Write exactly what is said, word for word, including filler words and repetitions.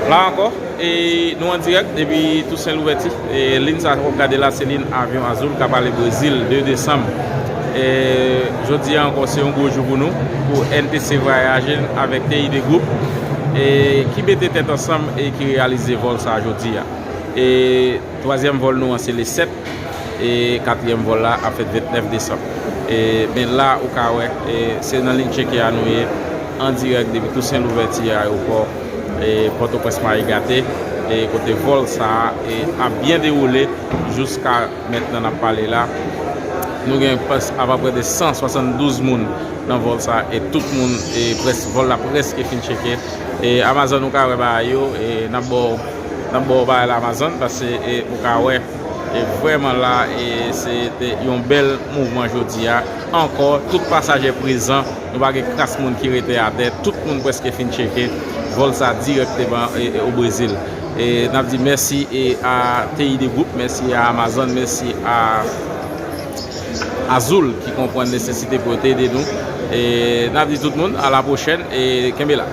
La ankò, e nou an dirèk depi Tousen Louvèti. E liy sa w ap gade la, se liy avyon Azul k ap ale Brezil, de desanm. E jodi a ankò, se yon gwo jou pou nou, pou N T C Voyage avèk T I D Group, e ki mete tèt ansanm e ki reyalize vòl sa a jodi a. E twazyèm vòl nou an, se le sèt, e katriyèm vòl la ap fèt vennèf desanm. E, men la, ou ka wè, e, se nan liy tcheke a nou ye, an dirèk depi Tousen Louvèti, ayewopò, e, Pòtoprens Marigate, e, kote vòl sa a, e, ap byen dewoule jiska mentnan n ap pale la. Nou gen plis, apeprè de san swasanndouz moun nan vòl sa a, e tout moun, e, près-, vòl la prèske fin tcheke. E Amazon, ou ka wè bagay yo, e n ap ba w, n ap ba w bagay la Amazon, paske, e, ou ka wè, e vrèman la, e se te yon bèl mouvman jodi a. Ankò, tout pasaje prezan, nou pa gen kras moun ki rete atè, tout moun prèske fin tcheke vòl sa dirèkteman, e, e, o Brezil. E n ap di mèsi, e, a T I D Group, mèsi a Amazon, mèsi a Azul ki konprann nesesite pou yo te ede nou. E n ap di tout moun, a la pwochèn, e kenbe la.